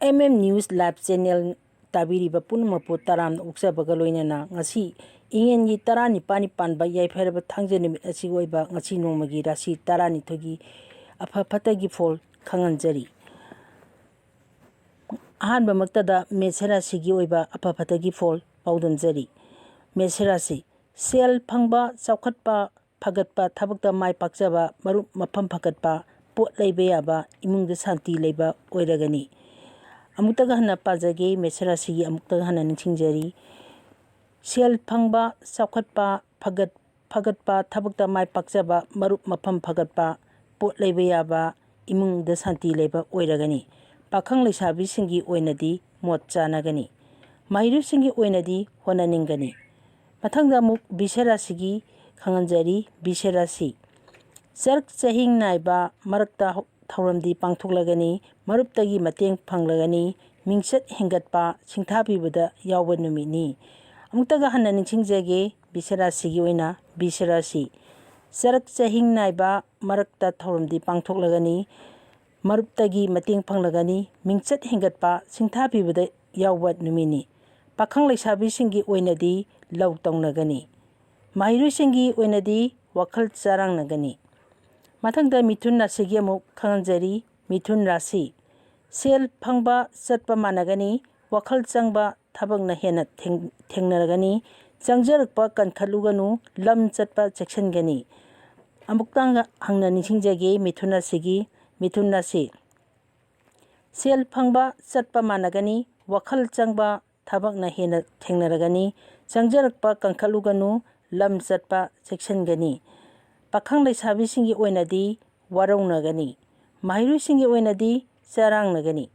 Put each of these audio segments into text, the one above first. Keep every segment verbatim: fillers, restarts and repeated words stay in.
M M News Live Channel ꯇꯥꯕꯤꯔꯤꯕ ꯄꯨꯝꯅꯃꯛꯄꯨ ꯇꯔꯥꯝꯅ ꯑꯣꯛꯆꯕꯒ ꯂꯣꯏꯅꯅ ꯉꯁꯤ ꯏꯉꯦꯟꯒꯤ ꯇꯔꯥꯅꯤꯄꯥꯟꯅꯤ ꯄꯥꯟꯕ ꯌꯥꯏꯐꯔꯕ ꯊꯥꯡꯖ ꯅꯨꯃꯤꯠ ꯑꯁꯤꯒꯤ ꯑꯣꯏꯕ ꯉꯁꯤ ꯅꯣꯡꯃꯒꯤ ꯔꯥꯁꯤ ꯇꯔꯥꯅꯤꯊꯣꯏꯒꯤ ꯑꯐ ꯐꯠꯇꯒꯤ ꯐꯣꯜ ꯈꯪꯍꯟꯖꯔꯤ꯫ ꯑꯍꯥꯟꯕꯃꯛꯇꯗ ꯃꯦꯁ ꯔꯥꯁꯤꯒꯤ ꯑꯣꯏꯕ ꯑꯐ ꯐꯠꯇꯒꯤ ꯐꯣꯜ ꯄꯥꯎꯗꯝꯖꯔꯤ꯫ ꯃꯦꯁ ꯔꯥꯁꯤ, ꯁꯦꯜ ꯐꯪꯕ, ꯆꯥꯎꯈꯠꯄ, ꯐꯒꯠꯄ, ꯊꯕꯛꯇ ꯃꯥꯏ ꯄꯥꯛꯆꯕ, ꯃꯔꯨꯞ ꯃꯐꯝ ꯐꯒꯠꯄ, ꯄꯣꯠ ꯂꯩꯕ ꯌꯥꯕ, ꯏꯃꯨꯡꯗ ꯁꯥꯟꯇꯤ ꯂꯩꯕ ꯑꯣꯏꯔꯒꯅꯤ꯫ ꯑꯃꯨꯛꯇꯒ ꯍꯟꯅ ꯄꯥꯖꯒꯦ, ꯃꯦꯁ ꯔꯥꯁꯤꯒꯤ ꯑꯃꯨꯛꯇꯒ ꯍꯟꯅ ꯅꯤꯡꯁꯤꯡꯖꯔꯤ꯫ ꯁꯦꯜ ꯐꯪꯕ, ꯆꯥꯎꯈꯠꯄ, ꯐꯒꯠ-, ꯐꯒꯠꯄ, ꯊꯕꯛꯇ ꯃꯥꯏ ꯄꯥꯛꯆꯕ, ꯃꯔꯨꯞ ꯃꯐꯝ ꯐꯒꯠꯄ, ꯄꯣꯠ ꯂꯩꯕ ꯌꯥꯕ, ꯏꯃꯨꯡꯗ ꯁꯥꯟꯇꯤ ꯂꯩꯕ ꯑꯣꯏꯔꯒꯅꯤ꯫ ꯄꯥꯈꯪ ꯂꯩꯁꯥꯕꯤꯁꯤꯡꯒꯤ ꯑꯣꯏꯅꯗꯤ ꯃꯣꯠ ꯆꯥꯅꯒꯅꯤ꯫ ꯃꯍꯩꯔꯣꯏꯁꯤꯡꯒꯤ ꯑꯣꯏꯅꯗꯤ ꯍꯣꯠꯅꯅꯤꯡꯒꯅꯤ꯫ ꯃꯊꯪꯗ ꯑꯃꯨꯛ ꯕꯤꯁ ꯔꯥꯁꯤꯒꯤ ꯈꯪꯍꯟꯖꯔꯤ꯫ ꯕꯤꯁ ꯔꯥꯁꯤ, ꯆꯔꯛ ꯆꯍꯤꯡ ꯅꯥꯏꯕ ꯃꯔꯛꯇ ꯊꯧꯔꯝꯗꯤ ꯄꯥꯡꯊꯣꯛꯂꯒꯅꯤ, ꯃꯔꯨꯞꯇꯒꯤ ꯃꯇꯦꯡ ꯐꯪꯂꯒꯅꯤ, ꯃꯤꯡꯆꯠ ꯍꯦꯟꯒꯠꯄ, ꯁꯤꯡꯊꯥꯕꯤꯕꯗ ꯌꯥꯎꯕ ꯅꯨꯃꯤꯠꯅꯤ꯫ ꯑꯃꯨꯛꯇꯒ ꯍꯟꯅ ꯅꯤꯡꯁꯤꯡꯖꯒꯦ, ꯕꯤꯁ ꯔꯥꯁꯤꯒꯤ ꯑꯣꯏꯅ ꯕꯤꯁ ꯔꯥꯁꯤ, ꯆꯔꯛ ꯆꯍꯤꯡ ꯅꯥꯏꯕ ꯃꯔꯛꯇ ꯊꯧꯔꯝꯗꯤ ꯄꯥꯡꯊꯣꯛꯂꯒꯅꯤ, ꯃꯔꯨꯞꯇꯒꯤ ꯃꯇꯦꯡ ꯐꯪꯂꯒꯅꯤ, ꯃꯤꯡꯆꯠ ꯍꯦꯟꯒꯠꯄ, ꯁꯤꯡꯊꯥꯕꯤꯕꯗ ꯌꯥꯎꯕ ꯅꯨꯃꯤꯠꯅꯤ꯫ ꯄꯥꯈꯪ ꯂꯩꯁꯥꯕꯤꯁꯤꯡꯒꯤ ꯑꯣꯏꯅꯗꯤ ꯂꯧ ꯇꯧꯅꯒꯅꯤ꯫ ꯃꯍꯩꯔꯣꯏꯁꯤꯡꯒꯤ ꯑꯣꯏꯅꯗꯤ ꯋꯥꯈꯜ ꯆꯔꯥꯡꯅꯒꯅꯤ꯫ ꯃꯊꯪꯗ ꯃꯤꯊꯨꯟ ꯔꯥꯁꯤꯒꯤ ꯑꯃꯨꯛ ꯈꯪꯍꯟꯖꯔꯤ꯫ ꯃꯤꯊꯨꯟ ꯔꯥꯁꯤ, ꯁꯦꯜ ꯐꯪꯕ ꯆꯠꯄ ꯃꯥꯟꯅꯒꯅꯤ, ꯋꯥꯈꯜ ꯆꯪꯕ ꯊꯕꯛꯅ ꯍꯦꯟꯅ ꯊꯦꯡ-, ꯊꯦꯡꯅꯔꯒꯅꯤ, ꯆꯪꯖꯔꯛꯄ ꯀꯟꯈꯠꯂꯨꯒꯅꯨ, ꯂꯝ ꯆꯠꯄ ꯆꯦꯛꯁꯤꯟꯒꯅꯤ꯫ ꯑꯃꯨꯛꯇꯪ ꯍꯪꯅ ꯅꯤꯡꯁꯤꯡꯖꯒꯦ, ꯃꯤꯊꯨꯟ ꯔꯥꯁꯤꯒꯤ, ꯃꯤꯊꯨꯟ ꯔꯥꯁꯤ, ꯁꯦꯜ ꯐꯪꯕ ꯆꯠꯄ ꯃꯥꯟꯅꯒꯅꯤ, ꯋꯥꯈꯜ ꯆꯪꯕ ꯊꯕꯛꯅ ꯍꯦꯟꯅ ꯊꯦꯡꯅꯔꯒꯅꯤ, ꯆꯪꯖꯔꯛꯄ ꯀꯟꯈꯠꯂꯨꯒꯅꯨ, ꯂꯝ ꯆꯠꯄ ꯆꯦꯛꯁꯤꯟꯒꯅꯤ꯫ ꯄꯥꯈꯪ ꯂꯩꯁꯥꯕꯤꯁꯤꯡꯒꯤ ꯑꯣꯏꯅꯗꯤ ꯋꯥꯔꯧꯅꯒꯅꯤ, ꯃꯍꯩꯔꯣꯏꯁꯤꯡꯒꯤ ꯑꯣꯏꯅꯗꯤ ꯆꯔꯥꯡꯅꯒꯅꯤ꯫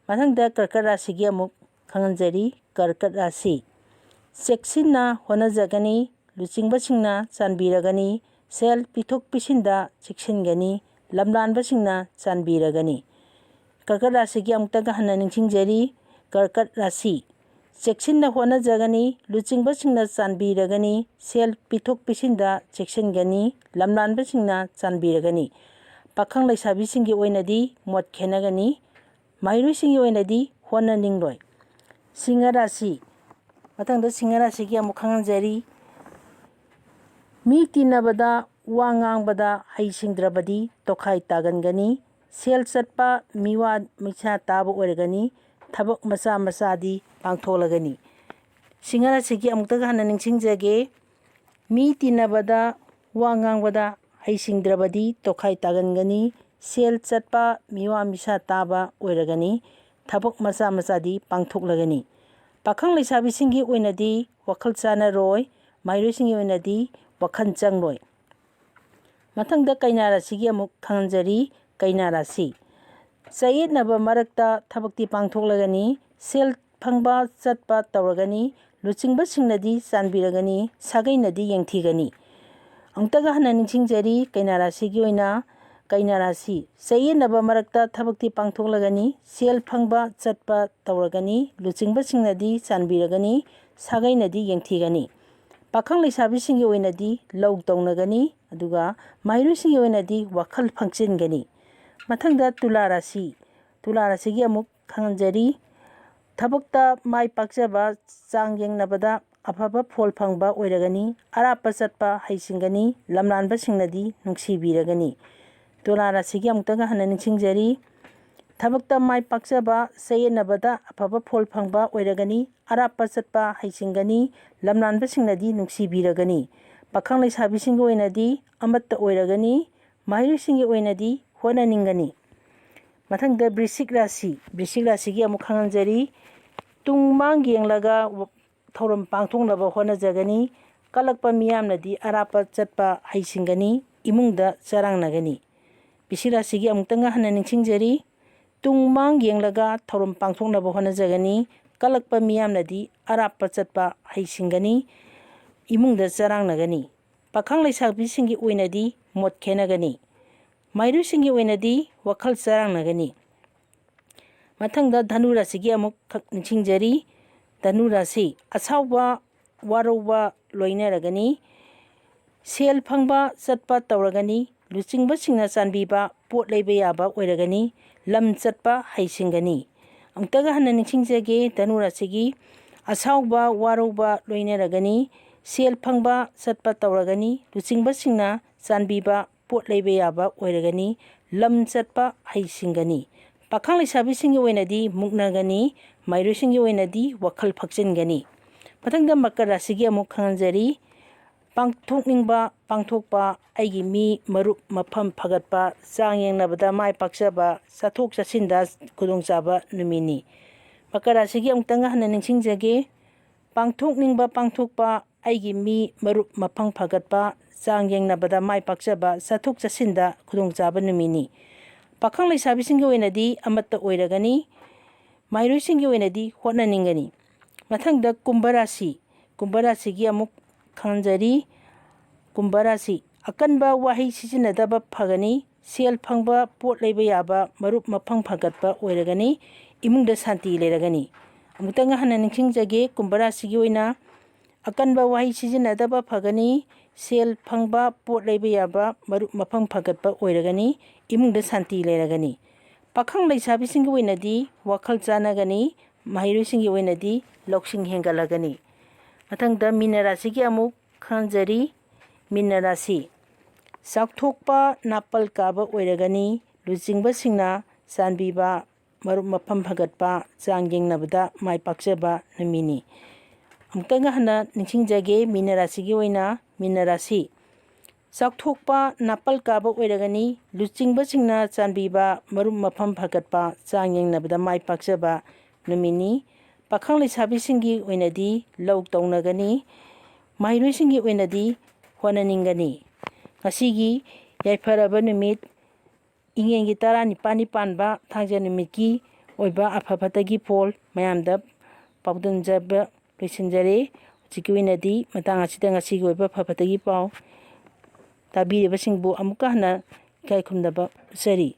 ꯃꯊꯪꯗ ꯀꯔꯀꯠ ꯔꯥꯁꯤꯒꯤ ꯑꯃꯨꯛ ꯈꯪꯍꯟꯖꯔꯤ꯫ ꯀꯔꯀꯠ ꯔꯥꯁꯤ, ꯆꯦꯛꯁꯤꯟꯅ ꯍꯣꯠꯅꯖꯒꯅꯤ, ꯂꯨꯆꯤꯡꯕꯁꯤꯡꯅ ꯆꯥꯟꯕꯤꯔꯒꯅꯤ, ꯁꯦꯜ ꯄꯤꯊꯣꯛ ꯄꯤꯁꯤꯟꯗ ꯆꯦꯛꯁꯤꯟꯒꯅꯤ, ꯂꯝꯂꯥꯟꯕꯁꯤꯡꯅ ꯆꯥꯟꯕꯤꯔꯒꯅꯤ꯫ ꯀꯔꯀꯠ ꯔꯥꯁꯤꯒꯤ ꯑꯃꯨꯛꯇꯒ ꯍꯟꯅ ꯅꯤꯡꯁꯤꯡꯖꯔꯤ꯫ ꯀꯔꯀꯠ ꯔꯥꯁꯤ, ꯆꯦꯛꯁꯤꯟꯅ ꯍꯣꯠꯅꯖꯒꯅꯤ, ꯂꯨꯆꯤꯡꯕꯁꯤꯡꯅ ꯆꯥꯟꯕꯤꯔꯒꯅꯤ, ꯁꯦꯜ ꯄꯤꯊꯣꯛ ꯄꯤꯁꯤꯟꯗ ꯆꯦꯛꯁꯤꯟꯒꯅꯤ, ꯂꯝꯂꯥꯟꯕꯁꯤꯡꯅ ꯆꯥꯟꯕꯤꯔꯒꯅꯤ꯫ ꯄꯥꯈꯪ ꯂꯩꯁꯥꯕꯤꯁꯤꯡꯒꯤ ꯑꯣꯏꯅꯗꯤ ꯃꯣꯠ ꯈꯦꯠꯅꯒꯅꯤ꯫ ꯃꯍꯩꯔꯣꯏꯁꯤꯡꯒꯤ ꯑꯣꯏꯅꯗꯤ ꯍꯣꯠꯅꯅꯤꯡꯂꯣꯏ꯫ ꯁꯤꯡꯍ ꯔꯥꯁꯤ꯫ ꯃꯊꯪꯗ ꯁꯤꯡꯍ ꯔꯥꯁꯤꯒꯤ ꯑꯃꯨꯛ ꯈꯪꯍꯟꯖꯔꯤ꯫ ꯃꯤ ꯇꯤꯟꯅꯕꯗ, ꯋꯥ ꯉꯥꯡꯕꯗ ꯍꯩꯁꯤꯡꯗ꯭ꯔꯕꯗꯤ ꯇꯣꯈꯥꯏ ꯇꯥꯒꯟꯒꯅꯤ꯫ ꯁꯦꯜ ꯆꯠꯄ, ꯃꯤꯋꯥ ꯃꯤꯁꯥ ꯇꯥꯕ ꯑꯣꯏꯔꯒꯅꯤ꯫ ꯊꯕꯛ ꯃꯆꯥ ꯃꯆꯥꯗꯤ ꯄꯥꯡꯊꯣꯛꯂꯒꯅꯤ꯫ ꯁꯤꯡꯍ ꯔꯥꯁꯤꯒꯤ ꯑꯃꯨꯛꯇꯒ ꯍꯟꯅ ꯅꯤꯡꯁꯤꯡꯖꯒꯦ꯫ ꯃꯤ ꯇꯤꯟꯅꯕꯗ, ꯋꯥ ꯉꯥꯡꯕꯗ ꯍꯩꯁꯤꯡꯗ꯭ꯔꯕꯗꯤ ꯇꯣꯈꯥꯏ ꯇꯥꯒꯟꯒꯅꯤ꯫ ꯁꯦꯜ ꯆꯠꯄ, ꯃꯤꯋꯥ ꯃꯤꯁꯥ ꯇꯥꯕ ꯑꯣꯏꯔꯒꯅꯤ꯫ ꯊꯕꯛ ꯃꯆꯥ ꯃꯆꯥꯗꯤ ꯄꯥꯡꯊꯣꯛꯂꯒꯅꯤ꯫ ꯄꯥꯈꯪ ꯂꯩꯁꯥꯕꯤꯁꯤꯡꯒꯤ ꯑꯣꯏꯅꯗꯤ ꯋꯥꯈꯜ ꯆꯥꯟꯅꯔꯣꯏ꯫ ꯃꯍꯩꯔꯣꯏꯁꯤꯡꯒꯤ ꯑꯣꯏꯅꯗꯤ ꯋꯥꯈꯜ ꯆꯪꯂꯣꯏ꯫ ꯃꯊꯪꯗ ꯀꯩꯅꯥ ꯔꯥꯁꯤꯒꯤ ꯑꯃꯨꯛ ꯈꯪꯍꯟꯖꯔꯤ꯫ ꯀꯩꯅꯥ ꯔꯥꯁꯤ꯫ ꯆꯌꯦꯠꯅꯕ ꯃꯔꯛꯇ ꯊꯕꯛꯇꯤ ꯄꯥꯡꯊꯣꯛꯂꯒꯅꯤ꯫ ꯁꯦꯜ ꯐꯪꯕ ꯆꯠꯄ ꯇꯧꯔꯒꯅꯤ꯫ ꯂꯨꯆꯤꯡꯕꯁꯤꯡꯅꯗꯤ ꯆꯥꯟꯕꯤꯔꯒꯅꯤ, ꯁꯥꯒꯩꯅꯗꯤ ꯌꯦꯡꯊꯤꯒꯅꯤ꯫ ꯑꯃꯨꯛꯇꯒ ꯍꯟꯅ ꯅꯤꯡꯁꯤꯡꯖꯔꯤ, ꯀꯩꯅꯥ ꯔꯥꯁꯤꯒꯤ ꯑꯣꯏꯅ꯫ ꯀꯩꯅꯥ ꯔꯥꯁꯤ꯫ ꯆꯌꯦꯠꯅꯕ ꯃꯔꯛꯇ ꯊꯕꯛꯇꯤ ꯄꯥꯡꯊꯣꯛꯂꯒꯅꯤ꯫ ꯁꯦꯜ ꯐꯪꯕ ꯆꯠꯄ ꯇꯧꯔꯒꯅꯤ꯫ ꯂꯨꯆꯤꯡꯕꯁꯤꯡꯅꯗꯤ ꯆꯥꯟꯕꯤꯔꯒꯅꯤ, ꯁꯥꯒꯩꯅꯗꯤ ꯌꯦꯡꯊꯤꯒꯅꯤ꯫ ꯄꯥꯈꯪ ꯂꯩꯁꯥꯕꯤꯁꯤꯡꯒꯤ ꯑꯣꯏꯅꯗꯤ ꯂꯧ ꯇꯧꯅꯒꯅꯤ, ꯑꯗꯨꯒ ꯃꯍꯩꯔꯣꯏꯁꯤꯡꯒꯤ ꯑꯣꯏꯅꯗꯤ ꯋꯥꯈꯜ ꯐꯪꯆꯤꯟꯒꯅꯤ꯫ ꯃꯊꯪꯗ ꯇꯨꯂꯥ ꯔꯥꯁꯤ꯫ ꯇꯨꯂꯥ ꯔꯥꯁꯤꯒꯤ ꯑꯃꯨꯛ ꯈꯪꯍꯟꯖꯔꯤ꯫ ꯊꯕꯛꯇ ꯃꯥꯏ ꯄꯥꯛꯆꯕ ꯆꯥꯡ ꯌꯦꯡꯅꯕꯗ ꯑꯐꯕ ꯐꯣꯜ ꯐꯪꯕ ꯑꯣꯏꯔꯒꯅꯤ꯫ ꯑꯔꯥꯞꯄ ꯆꯠꯄ ꯍꯩꯁꯤꯡꯒꯅꯤ꯫ ꯂꯝꯂꯥꯟꯕꯁꯤꯡꯅꯗꯤ ꯅꯨꯡꯁꯤꯕꯤꯔꯒꯅꯤ꯫ ꯇꯨꯂꯥ ꯔꯥꯁꯤꯒꯤ ꯑꯃꯨꯛꯇꯒ ꯍꯟꯅ ꯅꯤꯡꯁꯤꯡꯖꯔꯤ꯫ ꯊꯕꯛꯇ ꯃꯥꯏ ꯄꯥꯛꯆꯕ, ꯆꯌꯦꯠꯅꯕꯗ ꯑꯐꯕ ꯐꯣꯜ ꯐꯪꯕ ꯑꯣꯏꯔꯒꯅꯤ꯫ ꯑꯔꯥꯞꯄ ꯆꯠꯄ ꯍꯩꯁꯤꯡꯒꯅꯤ꯫ ꯂꯝꯂꯥꯟꯕꯁꯤꯡꯅꯗꯤ ꯅꯨꯡꯁꯤꯕꯤꯔꯒꯅꯤ꯫ ꯄꯥꯈꯪ ꯂꯩꯁꯥꯕꯤꯁꯤꯡꯒꯤ ꯑꯣꯏꯅꯗꯤ ꯑꯃꯠꯇ ꯑꯣꯏꯔꯒꯅꯤ꯫ ꯃꯍꯩꯔꯣꯏꯁꯤꯡꯒꯤ ꯑꯣꯏꯅꯗꯤ ꯍꯣꯠꯅꯅꯤꯡꯒꯅꯤ꯫ ꯃꯊꯪꯗ ꯕ꯭ꯔꯤꯁꯤꯛ ꯔꯥꯁꯤ꯫ ꯕ꯭ꯔꯤꯁꯤꯛ ꯔꯥꯁꯤꯒꯤ ꯑꯃꯨꯛ ꯈꯪꯍꯟꯖꯔꯤ꯫ ꯇꯨꯡ ꯃꯥꯡ ꯌꯦꯡꯂꯒ ꯊꯧꯔꯝ ꯄꯥꯡꯊꯣꯛꯅꯕ ꯍꯣꯠꯅꯖꯒꯅꯤ꯫ ꯀꯜꯂꯛꯄ ꯃꯤꯌꯥꯝꯅꯗꯤ ꯑꯔꯥꯞꯄ ꯆꯠꯄ ꯍꯩꯁꯤꯡꯒꯅꯤ꯫ ꯏꯃꯨꯡꯗ ꯆꯔꯥꯡꯅꯒꯅꯤ꯫ ꯕ꯭ꯔꯤꯁꯤꯛ ꯔꯥꯁꯤꯒꯤ ꯑꯃꯨꯛꯇꯪꯒ ꯍꯟꯅ ꯅꯤꯡꯁꯤꯡꯖꯔꯤ꯫ ꯇꯨꯡ ꯃꯥꯡ ꯌꯦꯡꯂꯒ ꯊꯧꯔꯝ ꯄꯥꯡꯊꯣꯛꯅꯕ ꯍꯣꯠꯅꯖꯒꯅꯤ꯫ ꯀꯜꯂꯛꯄ ꯃꯤꯌꯥꯝꯅꯗꯤ ꯑꯔꯥꯞꯄ ꯆꯠꯄ ꯍꯩꯁꯤꯡꯒꯅꯤ꯫ ꯏꯃꯨꯡꯗ ꯆꯔꯥꯡꯅꯒꯅꯤ꯫ ꯄꯥꯈꯪ ꯂꯩꯁꯥꯕꯤꯁꯤꯡꯒꯤ ꯑꯣꯏꯅꯗꯤ ꯃꯣꯠ ꯈꯦꯠꯅꯒꯅꯤ꯫ ꯃꯍꯩꯔꯣꯏꯁꯤꯡꯒꯤ ꯑꯣꯏꯅꯗꯤ ꯋꯥꯈꯜ ꯆꯔꯥꯡꯅꯒꯅꯤ꯫ ꯃꯊꯪꯗ ꯙꯅꯨ ꯔꯥꯁꯤꯒꯤ ꯑꯃꯨꯛ ꯈꯛ ꯅꯤꯡꯁꯤꯡꯖꯔꯤ꯫ ꯙꯅꯨ ꯔꯥꯁꯤ꯫ ꯑꯁꯥꯎꯕ, ꯋꯥꯔꯧꯕ ꯂꯣꯏꯅꯔꯒꯅꯤ꯫ ꯁꯦꯜ ꯐꯪꯕ ꯆꯠꯄ ꯇꯧꯔꯒꯅꯤ꯫ ꯂꯨꯆꯤꯡꯕꯁꯤꯡꯅ ꯆꯥꯟꯕꯤꯕ ꯄꯣꯠ ꯂꯩꯕ ꯌꯥꯕ ꯑꯣꯏꯔꯒꯅꯤ꯫ ꯂꯝ ꯆꯠꯄ ꯍꯩꯁꯤꯡꯒꯅꯤ꯫ ꯑꯃꯨꯛꯇꯒ ꯍꯟꯅ ꯅꯤꯡꯁꯤꯡꯖꯒꯦ, ꯙꯅꯨ ꯔꯥꯁꯤꯒꯤ ꯑꯁꯥꯎꯕ, ꯋꯥꯔꯧꯕ ꯂꯣꯏꯅꯔꯒꯅꯤ, ꯁꯦꯜ ꯐꯪꯕ ꯆꯠꯄ ꯇꯧꯔꯒꯅꯤ, ꯂꯨꯆꯤꯡꯕꯁꯤꯡꯅ ꯆꯥꯟꯕꯤꯕ, ꯄꯣꯠ ꯂꯩꯕ ꯌꯥꯕ ꯑꯣꯏꯔꯒꯅꯤ, ꯂꯝ ꯆꯠꯄ ꯍꯩꯁꯤꯡꯒꯅꯤ꯫ ꯄꯥꯈꯪ ꯂꯩꯁꯥꯕꯤꯁꯤꯡꯒꯤ ꯑꯣꯏꯅꯗꯤ ꯃꯨꯛꯅꯒꯅꯤ, ꯃꯍꯩꯔꯣꯏꯁꯤꯡꯒꯤ ꯑꯣꯏꯅꯗꯤ ꯋꯥꯈꯜ ꯐꯛꯆꯤꯟꯒꯅꯤ꯫ ꯃꯊꯪꯗ ꯃꯀꯔ ꯔꯥꯁꯤꯒꯤ ꯑꯃꯨꯛ ꯈꯪꯍꯟꯖꯔꯤ꯫ ꯄꯥꯡꯊꯣꯛꯅꯤꯡꯕ ꯄꯥꯡꯊꯣꯛꯄ, ꯑꯩꯒꯤ ꯃꯤ ꯃꯔꯨꯞ ꯃꯐꯝ ꯐꯒꯠꯄ, ꯆꯥꯡ ꯌꯦꯡꯅꯕꯗ ꯃꯥꯏ ꯄꯥꯛꯆꯕ, ꯆꯠꯊꯣꯛ ꯆꯠꯁꯤꯟꯗ ꯈꯨꯗꯣꯡꯆꯥꯕ ꯅꯨꯃꯤꯠꯅꯤ꯫ ꯃꯀꯔ ꯔꯥꯁꯤꯒꯤ ꯑꯃꯨꯛꯇꯪ ꯍꯟꯅ ꯅꯤꯡꯁꯤꯡꯖꯒꯦ꯫ ꯄꯥꯡꯊꯣꯛꯅꯤꯡꯕ ꯄꯥꯡꯊꯣꯛꯄ, ꯑꯩꯒꯤ ꯃꯤ ꯃꯔꯨꯞ ꯃꯐꯝ ꯐꯒꯠꯄ, ꯆꯥꯡ ꯌꯦꯡꯅꯕꯗ ꯃꯥꯏ ꯄꯥꯛꯆꯕ, ꯆꯠꯊꯣꯛ ꯆꯠꯁꯤꯟꯗ ꯈꯨꯗꯣꯡꯆꯥꯕ ꯅꯨꯃꯤꯠꯅꯤ꯫ ꯄꯥꯈꯪ ꯂꯩꯁꯥꯕꯤꯁꯤꯡꯒꯤ ꯑꯣꯏꯅꯗꯤ ꯑꯃꯠꯇ ꯑꯣꯏꯔꯒꯅꯤ, ꯃꯍꯩꯔꯣꯏꯁꯤꯡꯒꯤ ꯑꯣꯏꯅꯗꯤ ꯍꯣꯠꯅꯅꯤꯡꯒꯅꯤ꯫ ꯃꯊꯪꯗ ꯀꯨꯝꯚ ꯔꯥꯁꯤ, ꯀꯨꯝꯚ ꯔꯥꯁꯤꯒꯤ ꯑꯃꯨꯛ ꯈꯪꯍꯟꯖꯔꯤ꯫ ꯀꯨꯝꯚ ꯔꯥꯁꯤ, ꯑꯀꯟꯕ ꯋꯥꯍꯩ ꯁꯤꯖꯤꯟꯅꯗꯕ ꯐꯒꯅꯤ꯫ ꯁꯦꯜ ꯐꯪꯕ, ꯄꯣꯠ ꯂꯩꯕ ꯌꯥꯕ, ꯃꯔꯨꯞ ꯃꯐꯝ ꯐꯒꯠꯄ ꯑꯣꯏꯔꯒꯅꯤ꯫ ꯏꯃꯨꯡꯗ ꯁꯥꯟꯇꯤ ꯂꯩꯔꯒꯅꯤ꯫ ꯑꯃꯨꯛꯇꯪꯒ ꯍꯟꯅ ꯅꯤꯡꯁꯤꯡꯖꯒꯦ, ꯀꯨꯝꯚ ꯔꯥꯁꯤꯒꯤ ꯑꯣꯏꯅ ꯑꯀꯟꯕ ꯋꯥꯍꯩ ꯁꯤꯖꯤꯟꯅꯗꯕ ꯐꯒꯅꯤ꯫ ꯁꯦꯜ ꯐꯪꯕ, ꯄꯣꯠ ꯂꯩꯕ ꯌꯥꯕ, ꯃꯔꯨꯞ ꯃꯐꯝ ꯐꯒꯠꯄ ꯑꯣꯏꯔꯒꯅꯤ꯫ ꯏꯃꯨꯡꯗ ꯁꯥꯟꯇꯤ ꯂꯩꯔꯒꯅꯤ꯫ ꯄꯥꯈꯪ ꯂꯩꯁꯥꯕꯤꯁꯤꯡꯒꯤ ꯑꯣꯏꯅꯗꯤ ꯋꯥꯈꯜ ꯆꯥꯟꯅꯒꯅꯤ꯫ ꯃꯍꯩꯔꯣꯏꯁꯤꯡꯒꯤ ꯑꯣꯏꯅꯗꯤ ꯂꯧꯁꯤꯡ ꯍꯦꯟꯒꯠꯂꯒꯅꯤ꯫ ꯃꯊꯪꯗ ꯃꯤꯅ ꯔꯥꯁꯤꯒꯤ ꯑꯃꯨꯛ ꯈꯪꯍꯟꯖꯔꯤ꯫ ꯃꯤꯅ ꯔꯥꯁꯤ, ꯆꯥꯎꯊꯣꯛꯄ ꯅꯥꯄꯜ ꯀꯥꯕ ꯑꯣꯏꯔꯒꯅꯤ꯫ ꯂꯨꯆꯤꯡꯕꯁꯤꯡꯅ ꯆꯥꯟꯕꯤꯕ, ꯃꯔꯨꯞ ꯃꯐꯝ ꯐꯒꯠꯄ, ꯆꯥꯡ ꯌꯦꯡꯅꯕꯗ ꯃꯥꯏ ꯄꯥꯛꯆꯕ ꯅꯨꯃꯤꯠꯅꯤ꯫ ꯑꯃꯨꯛꯇꯪꯒ ꯍꯟꯅ ꯅꯤꯡꯁꯤꯡꯖꯒꯦ, ꯃꯤꯅ ꯔꯥꯁꯤꯒꯤ ꯑꯣꯏꯅ꯫ ꯃꯤꯅ ꯔꯥꯁꯤ, ꯆꯥꯎꯊꯣꯛꯄ ꯅꯥꯄꯜ ꯀꯥꯕ ꯑꯣꯏꯔꯒꯅꯤ꯫ ꯂꯨꯆꯤꯡꯕꯁꯤꯡꯅ ꯆꯥꯟꯕꯤꯕ, ꯃꯔꯨꯞ ꯃꯐꯝ ꯐꯒꯠꯄ, ꯆꯥꯡ ꯌꯦꯡꯅꯕꯗ ꯃꯥꯏ ꯄꯥꯛꯆꯕ ꯅꯨꯃꯤꯠꯅꯤ꯫ ꯄꯥꯈꯪ ꯂꯩꯁꯥꯕꯤꯁꯤꯡꯒꯤ ꯑꯣꯏꯅꯗꯤ ꯂꯧ ꯇꯧꯅꯒꯅꯤ꯫ ꯃꯍꯩꯔꯣꯏꯁꯤꯡꯒꯤ ꯑꯣꯏꯅꯗꯤ ꯍꯣꯠꯅꯅꯤꯡꯒꯅꯤ꯫ ꯉꯁꯤꯒꯤ ꯌꯥꯏꯐꯔꯕ ꯅꯨꯃꯤꯠ, ꯏꯉꯦꯟꯒꯤ ꯇꯔꯥꯅꯤꯄꯥꯜꯅꯤ ꯄꯥꯟꯕ ꯊꯥꯡꯖ ꯅꯨꯃꯤꯠꯀꯤ ꯑꯣꯏꯕ ꯑꯐ ꯐꯠꯇꯒꯤ ꯄꯣꯜ ꯃꯌꯥꯝꯗ ꯄꯥꯎꯗꯝꯖꯕ ꯂꯣꯏꯁꯤꯟꯖꯔꯦ꯫ ꯍꯧꯖꯤꯛꯀꯤ ꯑꯣꯏꯅꯗꯤ ꯃꯇꯥꯡ ꯑꯁꯤꯗ ꯉꯁꯤꯒꯤ ꯑꯣꯏꯕ ꯑꯐ ꯐꯠꯇꯒꯤ ꯄꯥꯎ ꯇꯥꯕꯤꯔꯤꯕꯁꯤꯡꯕꯨ ꯑꯃꯨꯛꯀ ꯍꯟꯅ ꯏꯀꯥꯏ ꯈꯨꯝꯅꯕ ꯎꯠꯆꯔꯤ꯫